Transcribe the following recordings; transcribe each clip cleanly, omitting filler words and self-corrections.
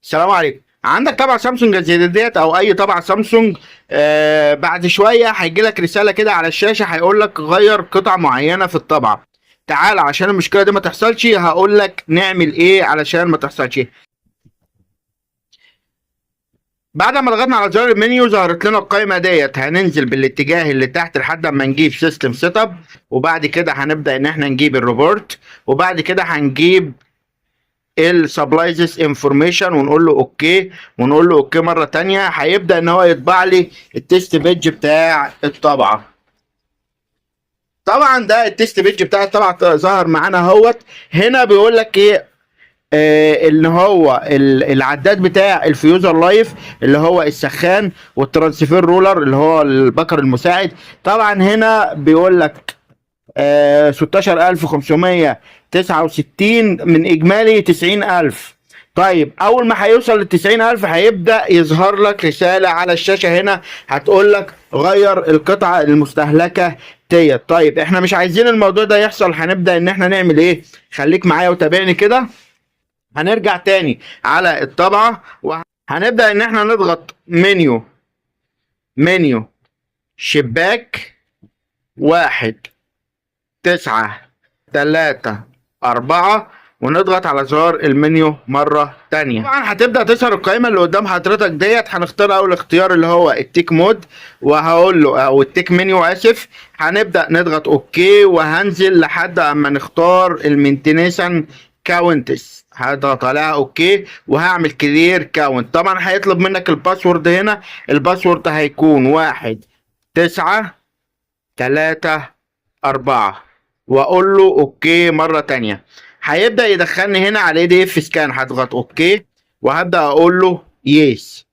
السلام عليكم. عندك طبعة سامسونج زي ديت او اي طبعة سامسونج، بعد شوية هيجي لك رسالة كده على الشاشة هيقول لك غير قطع معينة في الطبعة. تعال عشان المشكلة دي ما تحصلش هقول لك نعمل ايه علشان ما تحصلش. بعد ما ضغطنا على زرار المنيو ظهرت لنا القائمة ديت، هننزل بالاتجاه اللي تحت لحد اما نجيب system setup، وبعد كده هنبدأ ان احنا نجيب ال report، وبعد كده هنجيب ال supplies information ونقول له okay، ونقول له okay مرة تانية. هيبدا ان هو يطبع لي ال test page بتاع الطبعة. طبعا ده ال test page بتاع الطبعة ظهر معانا اهوت. هنا بيقول لك ايه؟ ان هو العداد بتاع ال fuser live اللي هو السخان، وال transfer roller اللي هو البكر المساعد. طبعا هنا بيقول لك 16569 من اجمالي 90000. طيب اول ما هيوصل لل 90000 هيبدا يظهر لك رسالة على الشاشة هنا هتقول لك غير القطعة المستهلكه ديت. طيب احنا مش عايزين الموضوع ده يحصل، هنبدا ان احنا نعمل ايه؟ خليك معايا وتابعني كده. هنرجع تاني على الطبعة وهنبدا ان احنا نضغط menu، menu شباك 1 9 3 4 ونضغط على زرار المنيو مرة تانية. طبعا هتبدأ تظهر القائمة اللي قدام حضرتك ديت. هنختار أول اختيار اللي هو ال tick mode، وهقول له أو ال tick menu آسف. هنبدأ نضغط okay، وهنزل لحد أما نختار ال maintenance counts، هضغط عليها okay وهعمل clear count. طبعا هيطلب منك ال password هنا، ال password هيكون 1 9 3 4 واقول له okay مرة تانية. هيبدأ يدخلني هنا على ADF scan، هضغط okay وهبدأ اقول له yes.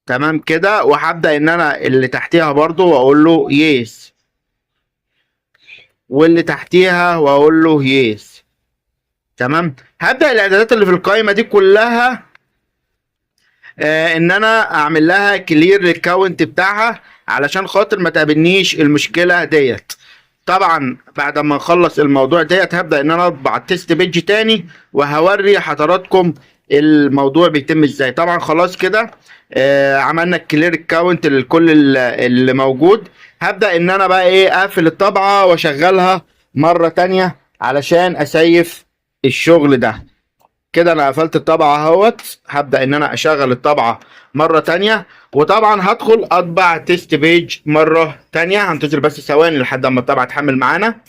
تمام كده، وهبدأ ان انا اللي تحتيها برضو واقول له yes، واللي تحتيها واقول له yes. تمام، هبدأ الاعدادات اللي في القائمة دي كلها ان انا اعمل لها clear لل count بتاعها علشان خاطر ما تقابلنيش المشكلة ديت. طبعا بعد ما اخلص الموضوع ديت هبدأ ان انا اطبع ال test page تاني وهوري حضراتكم الموضوع بيتم ازاي. طبعا خلاص كده، عملنا ال clear count لكل اللي موجود. هبدأ ان انا بقى ايه، اقفل الطبعة واشغلها مرة تانية علشان اسيف الشغل ده. كده انا قفلت الطبعة اهوت، هبدأ ان انا اشغل الطبعة مرة تانية، وطبعا هدخل اطبع test page مرة تانية. هنتظر بس ثواني لحد اما الطبعة تحمل معانا.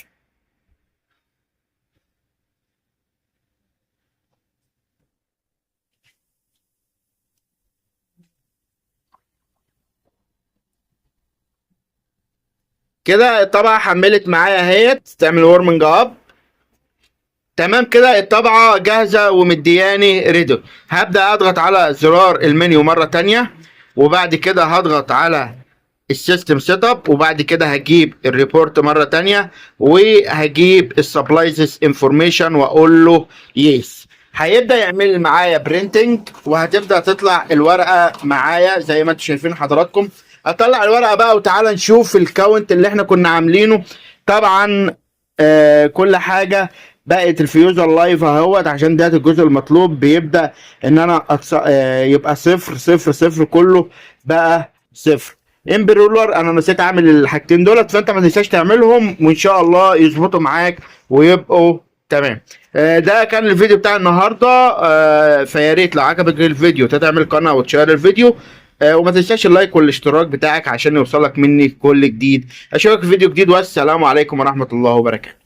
كده الطبعة حملت معايا اهيت، تعمل warming up. تمام كده الطبعة جاهزة ومدياني ready. هبدأ اضغط على زرار المنيو مرة تانية، وبعد كده هضغط على ال system setup، وبعد كده هجيب ال report مرة تانية وهجيب ال supplies information واقول له yes. هيبدأ يعمل معايا printing وهتبدأ تطلع الورقة معايا زي ما انتم شايفين حضراتكم. اطلع الورقة بقى وتعالى نشوف ال count اللي احنا كنا عاملينه. طبعا كل حاجة بقت ال fuser live اهوت، عشان ده الجزء المطلوب. بيبدأ ان انا يبقى 0 0 0، كله بقى 0. MP roller انا نسيت اعمل الحاجتين دولت، فانت ما تنساش تعملهم وان شاء الله يظبطوا معاك ويبقوا تمام. ده كان الفيديو بتاع النهارده. فيا ريت لو عجبك الفيديو تدعم القناة وتشير الفيديو، وما تنساش ال like والاشتراك بتاعك عشان يوصلك مني كل جديد. اشوفك في فيديو جديد، والسلام عليكم ورحمة الله وبركاته.